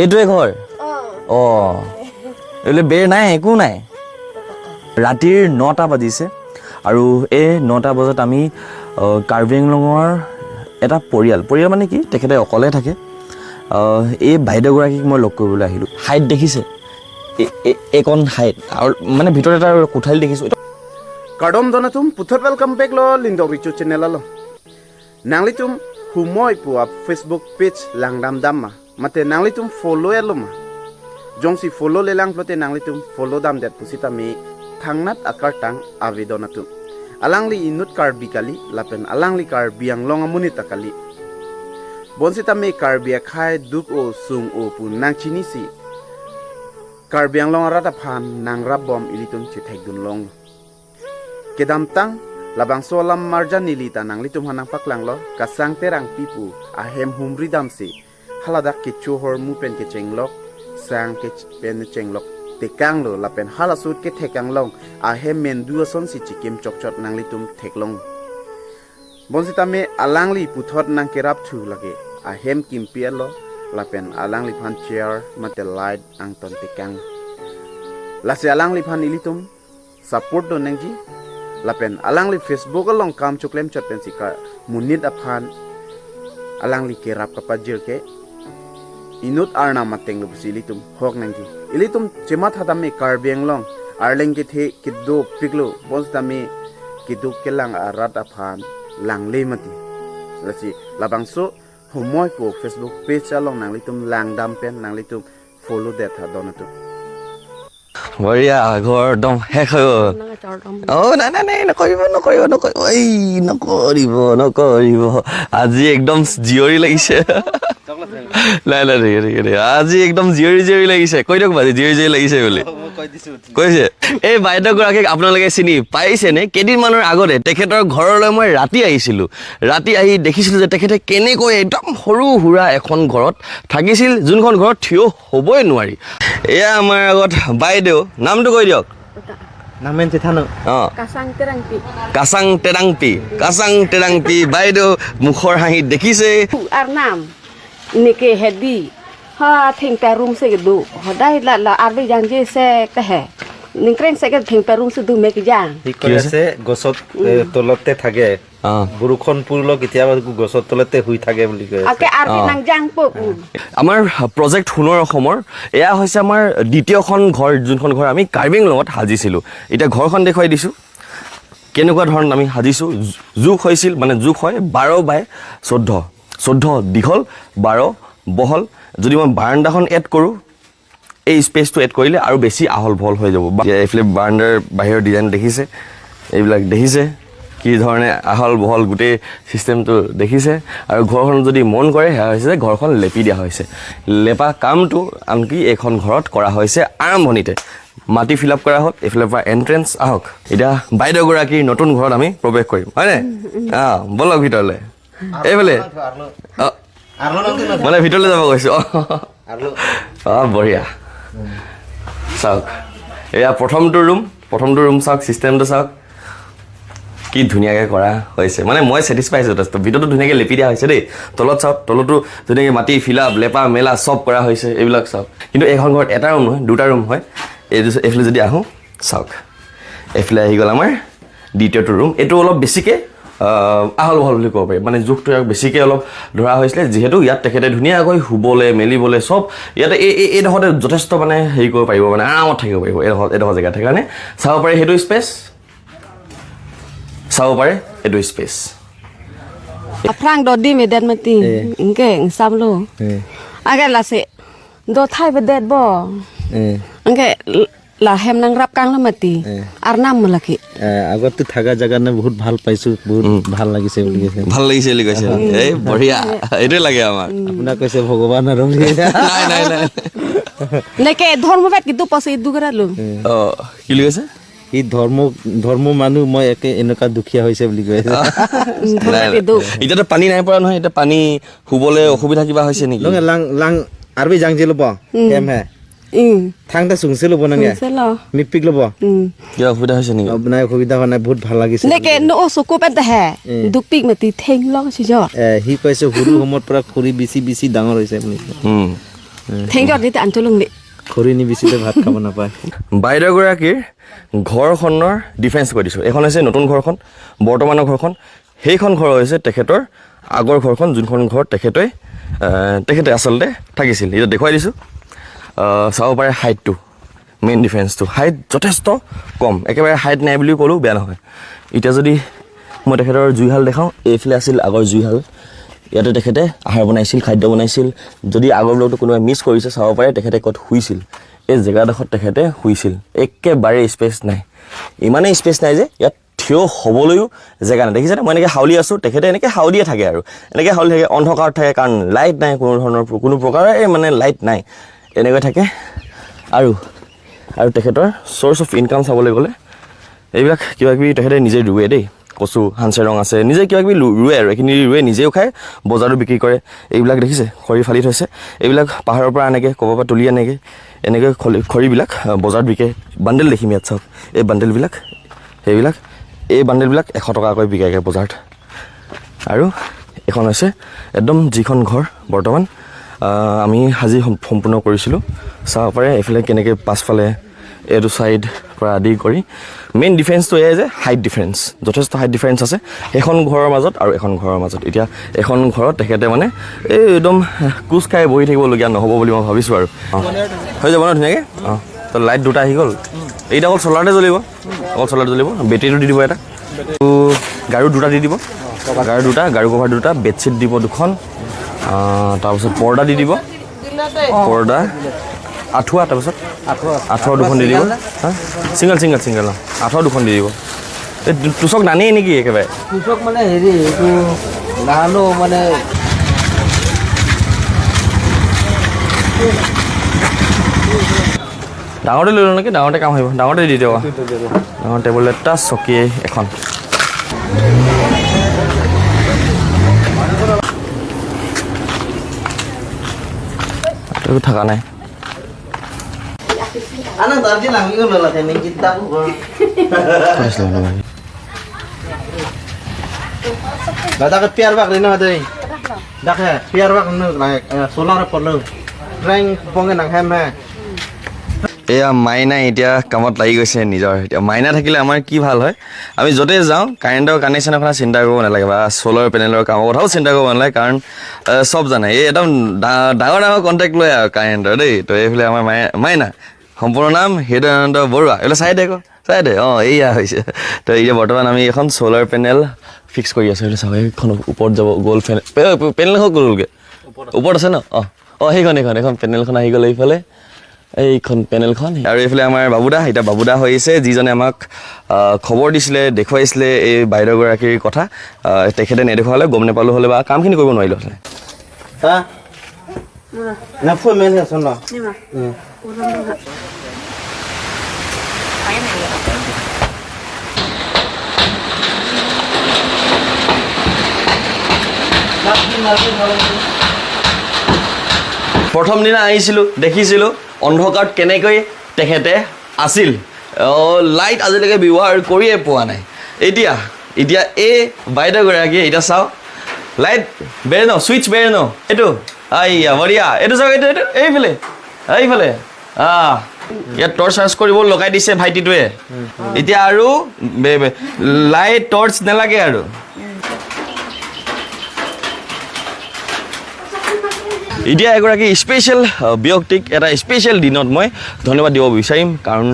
এইটোৱে ঘৰ। অঁ, এইবোলে বেৰ নাই, একো নাই। ৰাতিৰ 9টা বাজিছে আৰু এই 9টা বজাত আমি কাৰ্বি আংলঙৰ এটা পৰিয়াল, পৰিয়াল মানে কি, তেখেতে অকলে থাকে, এই বাইদেউগৰাকীক মই লগ কৰিবলৈ আহিলোঁ। হাইট দেখিছে, এইকণ হাইট আৰু মানে ভিতৰত এটা কোঠালি দেখিছোঁ। Kardom donatum puthot welcome back lo lindo bichu channel lo. Nanglitum humoi pu Facebook page langdam damma mate nanglitum follow elo ma. Jongsi follow le lang plote nanglitum follow dam det pusita mi thangnat akar tang avidonatum. Alangli inut kar bikali lapen alangli kar biang long amunit akali. Bonsita mi kar bia khai duk o sung o pu nangchini si. Kar biang long arata phan nangrap bom ilitum chithek dun long. Kedam tang labang solam marjan nilita nang litum hanang paklang lo kasang terang pipu ahem humri dam si haladak ke chuhor mu pen ke chenglok sang ke pen chenglok tekang lo lapen halasut ke thekang long ahem men duason si chikim chok chot nang litum theklong bonsita me alangli puthot nang kerap thu lage ahem kimpia lo lapen alangli phan chair mate light ang ton tekang lase alangli phan ilitum support do nangji lapen alangli Facebook along kam chuklem chat pen sika munit aphan alangli ke rap kapa jil ke inut arna mateng lu busi ilitum hok nangji ilitum chemat hadame karbiang long arleng ke the kiddo piklo bons dame kiddo kelang arat aphan lang le mati lasi labangso homoy po Facebook page along nang litum lang dam pen nang litum follow det ha donatum. বঢ়িয়া, ঘৰ একদম শেষ হৈ গ'ল। অ' নাই নাই নাই, নকৰিব নকৰিব নকৰিব, এই নকৰিব নকৰিব। আজি একদম জীয়ৰী লাগিছে। নাই নাই, ঠিকে ঠিকে ঠিকে। আজি একদম জীয়ৰী জীয়ৰী লাগিছে। কৈ দিয়ক বাৰু, জীয়ৰী জীয়ৰী লাগিছে বুলি কৈছে। এই বাইদেউগৰাকীক আপোনালোকে চিনি পাইছেনে? কেইদিনমানৰ আগতে তেখেতৰ ঘৰলৈ মই ৰাতি আহিছিলোঁ। ৰাতি আহি দেখিছিলোঁ যে তেখেতে কেনেকৈ একদম সৰু সুৰা এখন ঘৰত থাকিছিল, যোনখন ঘৰত থিয় হ'বই নোৱাৰি। এয়া আমাৰ আগত বাইদেউ, নামটো কৈ দিয়ক। নামেন চেথানো। অঁ। কাচাং তেৰাংপি। কাচাং তেৰাংপি, কাচাং তেৰাংপি বাইদেউ। মুখৰ হাঁহি দেখিছে। আর নাম nike hedi ha thing ta room se du hodai la la arbi jang je se ka he ningkreng se ka thing ta room se du me ki jang. সি কৈ আছে গছত তলতে থাকে, বৰষুণ পৰিলেও কেতিয়াবা গছৰ তলতে শুই থাকে বুলি কৈ আছে। Ake arbi nang jang po. আমাৰ প্ৰজেক্ট সোণৰ অসমৰ এয়া হৈছে আমাৰ দ্বিতীয়খন ঘৰ, যোনখন ঘৰ আমি কাৰ্বি আংলঙত সাজিছিলোঁ। এতিয়া ঘৰখন দেখুৱাই দিছোঁ কেনেকুৱা ধৰণত আমি সাজিছোঁ। জোখ হৈছিল, মানে জোখ হয় 12 বাই 14, 14 দীঘল, 12 বহল। যদি মই বাৰাণ্ডাখন এড কৰোঁ, এই স্পেচটো এড কৰিলে আৰু বেছি আহল বহল হৈ যাব। এতিয়া এইফালে বাৰাণ্ডাৰ বাহিৰৰ ডিজাইন দেখিছে, এইবিলাক দেখিছে কি ধৰণে আহল বহল গোটেই ছিষ্টেমটো দেখিছে। আৰু ঘৰখন যদি মন কৰে, সেয়া হৈছে যে ঘৰখন লেপি দিয়া হৈছে। লেপা কামটো আনকি এইখন ঘৰত কৰা হৈছে আৰম্ভণিতে। মাটি ফিল আপ কৰা হ'ল। এইফালৰ পৰা এণ্ট্ৰেঞ্চ। আহক, এতিয়া বাইদেউগৰাকীৰ নতুন ঘৰত আমি প্ৰৱেশ কৰিম, হয়নে? অঁ, ব'লক ভিতৰলৈ। এইফালে অঁ, মানে ভিতৰলৈ যাব কৈছোঁ। অঁ অঁ, বঢ়িয়া। চাওক, এয়া প্ৰথমটো ৰুম। প্ৰথমটো ৰুম চাওক, ছিষ্টেমটো চাওক কি ধুনীয়াকৈ কৰা হৈছে। মানে মই ছেটিছফাই হৈছোঁ যথেষ্ট। ভিতৰতো ধুনীয়াকৈ লেপি দিয়া হৈছে দেই। তলত চাওক, তলতো ধুনীয়াকৈ মাটি ফিল আপ, লেপা মেলা চব কৰা হৈছে। এইবিলাক চাওক। কিন্তু এইখন ঘৰত এটা ৰুম নহয়, দুটা ৰুম হয়। এইটো এইফালে যদি আহোঁ, চাওক, এইফালে আহি গ'ল আমাৰ দ্বিতীয়টো ৰুম। এইটো অলপ বেছিকৈ আহল বহল বুলি ক'ব পাৰি। মানে জোখটো ইয়াক বেছিকৈ অলপ ধৰা হৈছিলে, যিহেতু ইয়াত তেখেতে ধুনীয়াকৈ শুবলৈ মেলিবলৈ চব ইয়াতে এইডোখৰতে যথেষ্ট মানে হেৰি কৰিব পাৰিব, মানে আৰামত থাকিব পাৰিব এইডোখৰ জেগাত। সেইকাৰণে চাব পাৰে সেইটো স্পেচ, চাব পাৰে এইটো space. Aprang do di me det mati ingke sam lo ake la se do thai be det bo ingke la hem nang rap kang la mati ar nam laki. আগতো থকা জেগা নে বহুত ভাল পাইছো, বহুত ভাল লাগিছে বুলি কৈছে। ভাল লাগিছে বুলি কৈছে। এই বঢ়িয়া, এইটোৱে লাগে আমাক। আপোনাক কৈছে ভগৱান আৰু বুলি। নাই নাই নাই। Neke ধৰ্ম বেত কি du pose du gara lo. অঁ, কি বুলি কৈছে? সি ধৰ্ম মানুহ, মই একে এনেকুৱা দুখীয়া হৈছে বুলি কৈ আছে। নাই, নাই। এতিয়াতো পানী নাই পৰা নহয়। এতিয়া পানী শুবলৈ অসুবিধা কিবা হৈছে নেকি? লং লাং লাং আৰবি জাংজি ল'ব কেম হে থাংটা চুংচে ল'ব নাগে। Se lo. মিপিক ল'ব। কিবা অসুবিধা হৈছে নেকি? নাই, অসুবিধা হোৱা নাই, বহুত ভাল লাগিছে। Neke no so ko bet he du pik mati theng lo si jo. সি কৈছে সৰু সময়ৰ পৰা খৰি বেছি বেছি ডাঙৰ হৈছে বুলি। Thank you দিতে আঞ্চলং নি। খৰি নিবিচিলে ভাত খাব নাপায়। বাইদেউগৰাকীৰ ঘৰখনৰ ডিফাৰেঞ্চ কৈ দিছোঁ। এইখন হৈছে নতুন ঘৰখন, বৰ্তমানৰ ঘৰখন। সেইখন ঘৰ হৈছে তেখেতৰ আগৰ ঘৰখন, যোনখন ঘৰত তেখেতে আচলতে থাকিছিল। এতিয়া দেখুৱাই দিছোঁ, চাব পাৰে হাইটটো, মেইন ডিফাৰেঞ্চটো হাইট যথেষ্ট কম, একেবাৰে হাইট নাই বুলিও ক'লেও বেয়া নহয়। এতিয়া যদি মই তেখেতৰ জুইশাল দেখাওঁ, এইফালে আছিল আগৰ জুইশাল। ইয়াতে তেখেতে আহাৰ বনাইছিল, খাদ্য বনাইছিল। যদি আগৰ ব্লগটো কোনোবাই মিছ কৰিছে, চাব পাৰে। তেখেতে ক'ত শুইছিল, এই জেগাডোখৰত তেখেতে শুইছিল। একেবাৰে স্পেচ নাই, ইমানেই স্পেচ নাই যে ইয়াত থিয় হ'বলৈও জেগা নাই। দেখিছেনে, মই এনেকৈ হাউলি আছোঁ, তেখেতে এনেকৈ হাউলিয়ে থাকে আৰু এনেকৈ হাউলি থাকে, অন্ধকাৰত থাকে, কাৰণ লাইট নাই, কোনো ধৰণৰ কোনো প্ৰকাৰে মানে লাইট নাই, এনেকৈ থাকে। আৰু তেখেতৰ চ'ৰ্চ অফ ইনকাম চাবলৈ গ'লে এইবিলাক কিবা কিবি তেখেতে নিজে ৰুৱে দেই। কচু, হানচেৰং আছে, নিজে কিবা কিবি ৰুৱে আৰু এইখিনি ৰুৱে, নিজেও খায়, বজাৰো বিক্ৰী কৰে। এইবিলাক দেখিছে, খৰি ফালি থৈছে, এইবিলাক পাহাৰৰ পৰা আনেগৈ, ক'ৰবাৰ পৰা তুলি আনেগৈ, এনেকৈ খৰিবিলাক বজাৰত বিকে। বাণ্ডেল দেখিম ইয়াত, চাওক এই বাণ্ডেলবিলাক, সেইবিলাক এই বাণ্ডেলবিলাক 100 টকাকৈ বিকেগৈ বজাৰত। আৰু এইখন হৈছে একদম যিখন ঘৰ বৰ্তমান আমি সাজি সম্পূৰ্ণ কৰিছিলোঁ। চাব পাৰে এইফালে কেনেকৈ পাছফালে এইটো ছাইড পৰা আদি কৰি মেইন ডিফাৰেঞ্চটো এয়াই যে হাইট ডিফাৰেঞ্চ, যথেষ্ট হাইট ডিফাৰেঞ্চ আছে সেইখন ঘৰৰ মাজত আৰু এখন ঘৰৰ মাজত। এতিয়া এখন ঘৰত তেখেতে মানে এই একদম কোচ খাই বহি থাকিবলগীয়া নহ'ব বুলি মই ভাবিছোঁ আৰু। অঁ, হৈ যাব ন ধুনীয়াকৈ? অঁ, তো লাইট দুটা আহি গ'ল। এইকেইটা অকল চ'লাৰতে জ্বলিব, অকল চ'লাৰতে জ্বলিব। বেটেৰীটো দি দিব এটা, গাৰু দুটা দি দিব, গাৰু দুটা, গাৰু কভাৰ দুটা, বেডশ্বীট দিব দুখন, তাৰপিছত পৰ্দা দি দিব, পৰ্দা, আঁঠুৱা, তাৰপিছত আঁঠুৱা দুখন দি দিব। হা, ছিংগল ছিংগল ছিংগল, অঁ, আঁঠুৱা দুখন দি দিব। এই তুচক নানেই নেকি একেবাৰে? কৃষক মানে হেৰি এইটো নানো মানে। ডাঙৰতে লৈ লওঁ নেকি? ডাঙৰতে কাম আহিব, ডাঙৰতে দি দিব। ডাঙৰ টেবুল এটা, চকী এখন। থকা নাই। আনা দাৰ্জিলিং আমি গ'ল লাগে নেকি? দাদাকে পিয়াৰ বাকৰি নহয় দেই, দাকে পিয়াৰ বাকৰি লাগে চলাৰ পলো ড্ৰয়িং বঙে নাখায় মে। এয়া মাইনা এতিয়া কামত লাগি গৈছে নিজৰ। এতিয়া মাইনা থাকিলে আমাৰ কি ভাল হয়, আমি য'তেই যাওঁ কাৰেণ্টৰ কানেকশ্যনৰ কথা চিন্তা কৰিব নালাগে বা চ'লাৰ পেনেলৰ কামৰ কথাও চিন্তা কৰিব নালাগে, কাৰণ চব জানে এই একদম ডাঙৰ ডাঙৰ কণ্টেক্ট লয় আৰু কাৰেণ্টৰ দেই। তো এইফালে আমাৰ মাইনা, সম্পূৰ্ণ নাম হৃদয়ানন্দ বৰুৱা। এইফালে চাই দে আকৌ, চাই দে। অঁ, এইয়া হৈছে। তো এতিয়া বৰ্তমান আমি এখন চ'লাৰ পেনেল ফিক্স কৰি আছোঁ। এইফালে চাওক, এইখন ওপৰত যাব গ'ল পেনেলখন গ'লগৈ, ওপৰত আছে ন? অঁ অঁ, সেইখন এইখন এইখন পেনেলখন আহি গ'ল এইফালে, এইখন পেনেলখন। আৰু এইফালে আমাৰ বাবুদা, এতিয়া বাবুদা হৈছে যিজনে আমাক খবৰ দিছিলে, দেখুৱাইছিলে এই বাইদেউগৰাকীৰ কথা। তেখেতে নেদেখুৱালে গম নাপালোঁ হ'লে বা কামখিনি কৰিব নোৱাৰিলোঁ হ'লে। হা না ফুল মেন আছে ন। প্ৰথম দিনা আহিছিলোঁ, দেখিছিলোঁ অন্ধকাৰত কেনেকৈ তেখেতে আছিল, লাইট আজিলৈকে ব্যৱহাৰ কৰিয়ে পোৱা নাই। এতিয়া এই বাইদেউগৰাকীয়ে এতিয়া চাওক, লাইট বেৰ ন, ছুইচ বেৰ ন, এইটো আইয়া বঢ়িয়া। এইটো চাওক, এইটো এইটো এইফালে এইফালে, ইয়াত টৰ্চ চাৰ্জ কৰিব লগাই দিছে ভাইটিটোৱে। এতিয়া আৰু লাইট টৰ্চ নালাগে আৰু। এতিয়া এগৰাকী স্পেচিয়েল ব্যক্তিক এটা স্পেচিয়েল দিনত মই ধন্যবাদ দিব বিচাৰিম, কাৰণ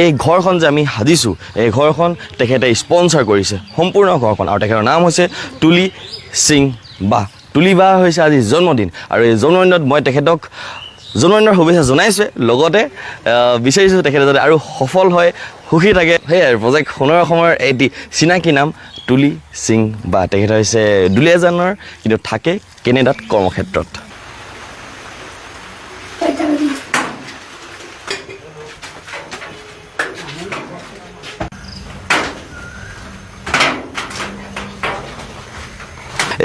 এই ঘৰখন যে আমি সাজিছোঁ, এই ঘৰখন তেখেতে স্পনচাৰ কৰিছে, সম্পূৰ্ণ ঘৰখন। আৰু তেখেতৰ নাম হৈছে তুলি সিং বা। তুলি বা হৈছে আজি জন্মদিন, আৰু এই জন্মদিনত মই তেখেতক জন্মদিনৰ শুভেচ্ছা জনাইছোঁৱে, লগতে বিচাৰিছোঁ তেখেতে যাতে আৰু সফল হয়, সুখী থাকে। সেয়াই প্ৰজেক্ট সোণৰ অসমৰ এটি চিনাকি নাম তুলি সিং বা। তেখেত হৈছে দুলীয়াজানৰ, কিন্তু থাকে কেনেডাত কৰ্মক্ষেত্ৰত।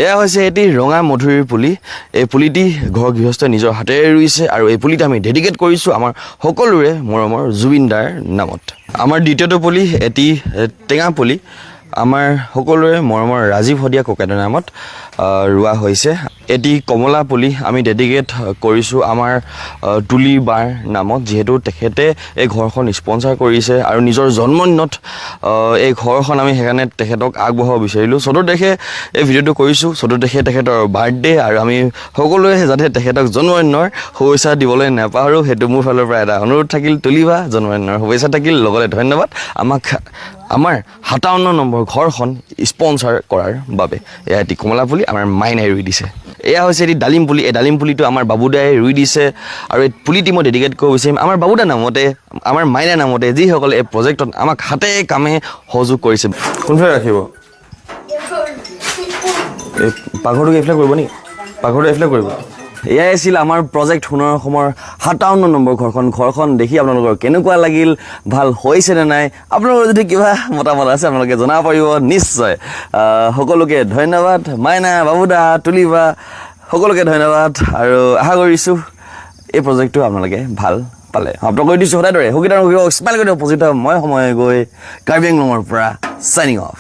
এয়া হৈছে এটি ৰঙা মধুৰিৰ পুলি। এই পুলিটি ঘৰ গৃহস্থই নিজৰ হাতেৰে ৰুইছে, আৰু এই পুলিটো আমি ডেডিকেট কৰিছোঁ আমাৰ সকলোৰে মৰমৰ জুবিন দাৰ নামত। আমাৰ দ্বিতীয়টো পুলি এটি টেঙা পুলি, আমাৰ সকলোৰে মৰমৰ ৰাজীৱ শদিয়া ককাইদেউৰ নামত ৰোৱা হৈছে। এটি কমলা পুলি আমি ডেডিকেট কৰিছোঁ আমাৰ তুলি বাৰ নামত, যিহেতু তেখেতে এই ঘৰখন স্পনচাৰ কৰিছে আৰু নিজৰ জন্মদিনত এই ঘৰখন আমি সেইকাৰণে তেখেতক আগবঢ়াব বিচাৰিলোঁ। চতুৰ্দশে এই ভিডিঅ'টো কৰিছোঁ, চতুৰ্দশে তেখেতৰ বাৰ্থডে আৰু আমি সকলোৱে যাতে তেখেতক জন্মদিনৰ শুভেচ্ছা দিবলৈ নাপাহৰোঁ, সেইটো মোৰ ফালৰ পৰা এটা অনুৰোধ থাকিল। তুলিবা, জন্মদিনৰ শুভেচ্ছা থাকিল, লগতে ধন্যবাদ আমাক আমাৰ 57 নম্বৰ ঘৰখন স্পনচাৰ কৰাৰ বাবে। এয়া এটি কমলা পুলি আমাৰ মাইনাই ৰুই দিছে। এয়া হৈছে এটি ডালিম পুলি। এই ডালিম পুলিটো আমাৰ বাবুদাই ৰুই দিছে আৰু এই পুলিটি মই ডেডিকেট কৰিব বিচাৰিম আমাৰ বাবুদা নামতে, আমাৰ মাইনা নামতে, যিসকলে এই প্ৰজেক্টত আমাক হাতে কামে সহযোগ কৰিছে। কোনফালে ৰাখিব? এই পাকঘৰটো এইফালে কৰিব নেকি? পাকঘৰটো এইফালে কৰিব। এয়াই আছিল আমাৰ প্ৰজেক্ট সোণৰ অসমৰ 57 নম্বৰ ঘৰখন। ঘৰখন দেখি আপোনালোকৰ কেনেকুৱা লাগিল, ভাল হৈছে নে নাই, আপোনালোকৰ যদি কিবা মতামত আছে আপোনালোকে জনাব পাৰিব নিশ্চয়। সকলোকে ধন্যবাদ। মাইনা, বাবুদা, তুলিবা, সকলোকে ধন্যবাদ আৰু আশা কৰিছোঁ এই প্ৰজেক্টটো আপোনালোকে ভাল পালে। সমাপ্ত কৰি দিছোঁ সদায় দৰে। সুখী, স্মাইল কৰি দিব, পজিটিভ। মই সময় গৈ কাৰ্বি আংলঙৰ পৰা চাইনিং অফ।